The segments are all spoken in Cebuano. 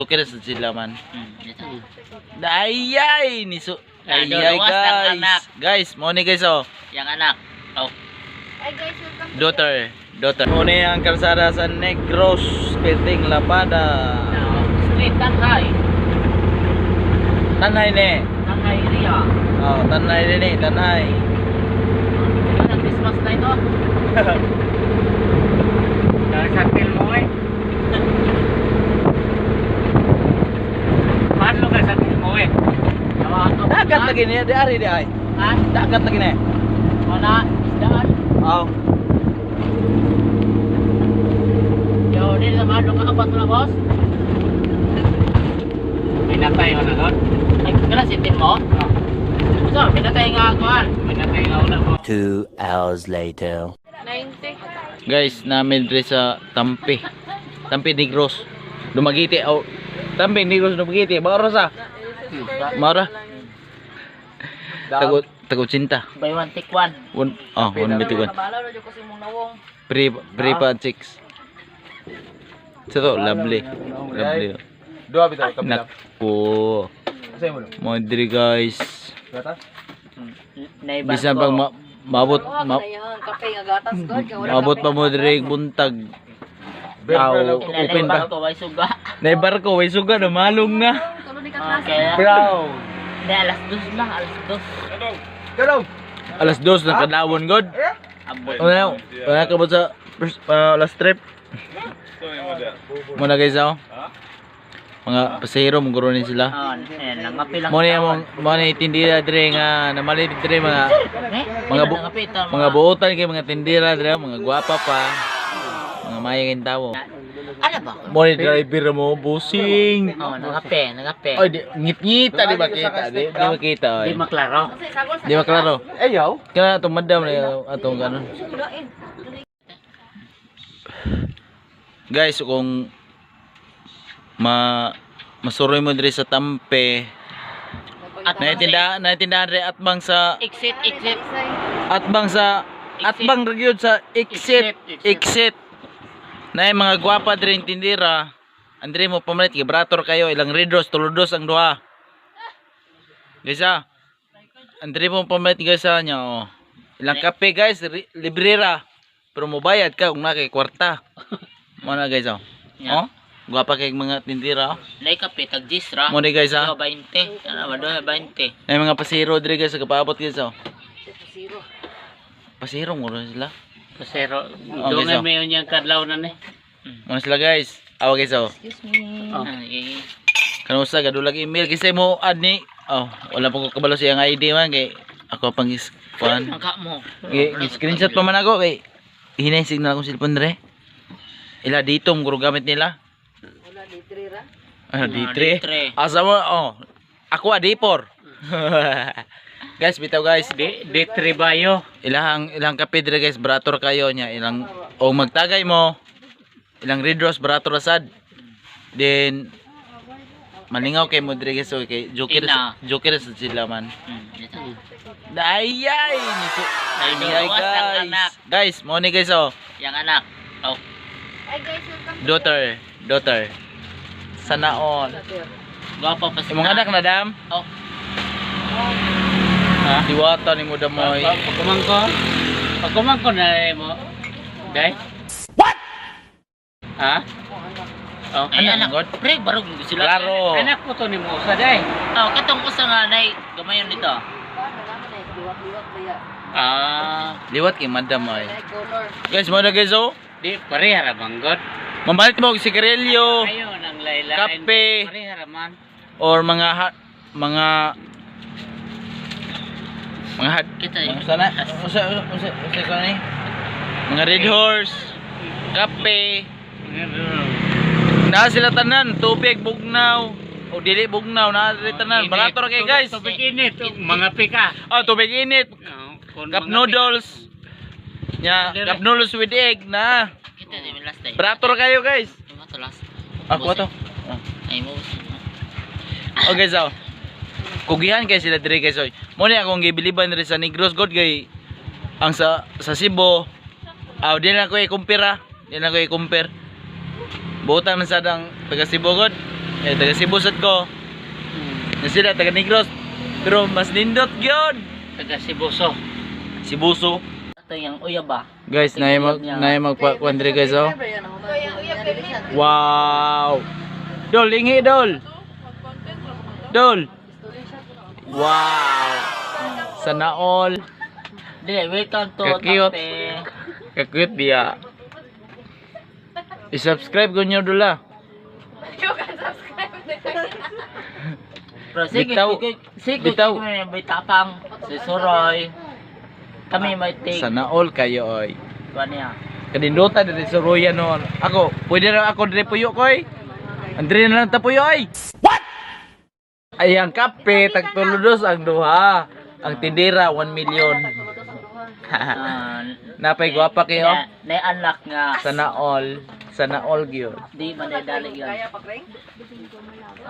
Okay ra sad sila man. Dito. Ayay ni so Ay, ayay gawas ang guys. Anak. Guys, mo ni guys oh. Yang anak. Oh. Hi guys, welcome to Daughter, daughter. Mo ni ang kalsada sa Negros, Piting Lapada. Now, street Tanghai. Tanhay ni. Tanghai area. Oh, tanhay din ni, tanhay. Ano Christmas light oh? Dahil sa mo eh. Paano ka sa mo eh? Dagat lagi ni, di ari di ay. Ha? Dagat lagi ni. Wala isdaan. Oh. Yo, di na mahalo ka kabat na boss. Pinatay ko na doon. Ay, kala sitin mo? So, pinatay nga ako an. Pinatay nga una ko. 2 hours later. 90. Guys, namin dre sa Tampi. Tampi Negros. Dumaguete. Oh, Tampi Negros Dumaguete. Mauro sa. Maura. Tago tago cinta. Buy one take one. One oh, one bit one. Kabalaw na jud ko sa imong nawong. Pre pre pa chicks. So, lovely. Lovely. Dua bitaw kapila. Nako. Sa mo no? Mo diri guys. Gata? Naibar Bisan pag ma mabot Kuha ma ka na yan, kape nga gatas god kay wala mabot kape pa mo nga diri buntag. Aw, open pa. Ko way suga. Nay barko way suga na malong na. gatas. Tulo ni ka klase. Okay. Brown. Di 2:00 lang, 2:00. Kadong. 2:00 na kadlawon god. Abot. Wala, wala ka ba sa first, last trip? Muna guys oh. Mga pasahero mo ni sila. Oh, eh, nangapi lang. Mo ni among mo ni tindira dire nga namalit dire mga Eh, mga nangapi ito, mga buotan kay mga tindira dire mga gwapa pa. Mga mayang tawo. Ano ba? Mo ni driver mo busing. Oh, nangapi, nangapi. Oy, di, ngit-ngita di ba kita? Di, di makita oy. Di maklaro. Di maklaro. Ayaw. Kana atong madam na atong ganon. Guys, kung ma masuroy mo diri sa Tampe, At naitindahan naitindahan diri atbang sa Exit, exit. atbang sa atbang ra gyud sa exit Exit, exit. Naay mga gwapa diri ang tindira. Andre mo pamalit kay brator kayo ilang red rose tulodos ang duha. Guys ah. Andre mo pamalit guys sa niya oh. Ilang kape guys, libre ra. Pero mobayad ka kung na kay kwarta. Mo na guys oh. Yeah. Oh, gwapa kay mga tindira oh. Nay kape tag 10 ra. Mo ni guys ah. Ikaw, 20. Ano ba doon 20? Ay mga pasiro diri guys kapaabot guys oh. Pasiro mo rin sila. Pasero. Oh, Doon guys, oh. may unyang kadlaw na ni. Mo na sila guys. Awa guys oh. Excuse me. Oh. Ah, eh. Kanusa gadulag email kasi mo add ni oh wala pa ko kabalo sa iyang ID man kay ako pang is kuan. Ang ka mo. Gi gi- screenshot pa man ako kay hinay signal akong cellphone dre. Ila dito mo guro gamit nila. Wala D3 ra. Ah, D3. D3. Asa mo oh. Ako ah, D4. Guys, bitaw guys. Di, di tribayo. Ilang ilang kape dire guys, brator kayo niya ilang o magtagay mo. Ilang red rose brator sad. Then malingaw kay mo dire guys okay joker Ina. joker sad sila man. Dito. Ayay ni so Ay, ayay gawas ang guys. anak. Guys, mo ni guys oh. Yang anak. Oh. Hi guys, welcome to Daughter, daughter. Sana all. Gwapa pa sila. Imong anak na dam. Oh. Ha? Diwata ni mo damoy. Pagkumangko. Pagkumangko na eh mo. Day? What? Ha? Oh. Ay, Anak, anak. God. Pre, barog mo sila. Klaro. Anak ko to ni mo sa day. Oh, katong usa nga nay gamayon dito. Liwat-liwat ba ya? Ah, Liwat kay madam ay. Ay color. Guys, mo na guys oh. di pareha ra bang god. Mamalit mo og sigarilyo. Ayo nang laylain. Kape. Pareha ra man. Or mga mga mga had Kita mga sana usa usa usa ko ni mga red horse kape na sila tanan tubig bugnaw o dili bugnaw na sila tanan Init. barato ra kay guys. Tubig init, mga pika. Oh, tubig init, Oh, kung cup mga noodles nya, cup noodles with egg na. Kita di last day. Barato ra kayo guys. Imo to last. Ako to. Ah. Ay mo. Okay, so kugihan kay sila dire guys oy. Mo ni akong gibiliban dire sa Negros god kay ang sa Cebu. Aw di na ko i-compare ah. Di na ko i-compare. Buotan man sad ang taga Cebu god. Eh, taga Cebu sad ko. Na sila taga Negros. Pero mas nindot gyud. Taga Sibuso. Sibuso. Ito yung uyab ba? Guys, naay mag naay magpa kuan diri, guys, oh. Wow. Dol, ingi dol. Dol. Wow. Sana all. Dili, welcome to Ka-cute. Tampe. Ka-cute biya. I-subscribe ko nyo dula. Pero sige, Bitaw. sige, sige, Bitaw. sige, may tapang. Si Suroy. Kami may take. Sana all kayo oy. Kuan niya. Kanindota diri sa Roya noon. Ako, pwede na ako diri puyo koy. Andre na lang ta puyo oy. What? Ay ang kape tagtuludos ang duha. Ang tindira 1 million. Ah, Napay gwapa kayo. Na anak nga. Sana all. Sana all gyud. Di man na dali yun.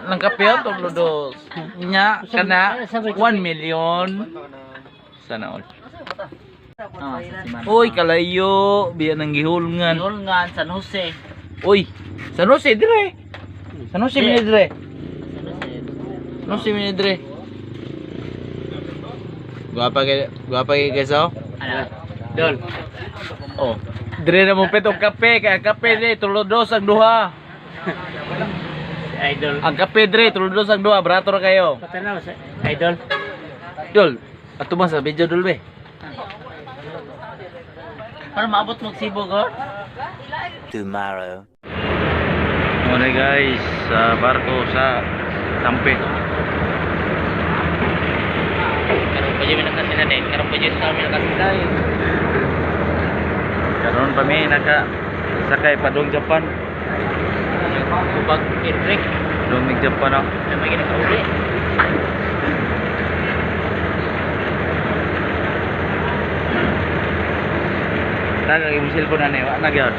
Ang kape oh, tuludos. Nya kana 1 million. Sana all. Ah, sa Simana. Uy, kalayo, biya nang gihulngan. Yulngan, San Jose. Uy, San Jose dire. San Jose mi dire. San Jose. San Jose mi dire. Gwapa kay gwapa kay guys oh. Ano? Dol. Oh. Dire na mo petong kape kay ang kape dire tulodos ang duha. Si Idol. Ang kape dire tulodos ang duha, barato ra kayo. Patanaw sa Idol. Dol, ato ba sa video dol be? Para maabot mo Cebu, gor. Tomorrow. Muna guys, sa barko sa Tampe. Karon pa yun nakasila din. Karon pa yun kami nakasila. Karon pa mi naka sakay padung Japan. Kubag Enric. Padung mig Japan oh. Ay, may ginakauli. Taga imong cellphone ani, wa na gyud.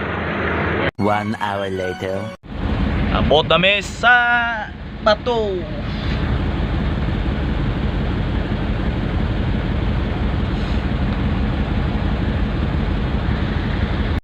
1 hour later. Abot na mi sa Bato.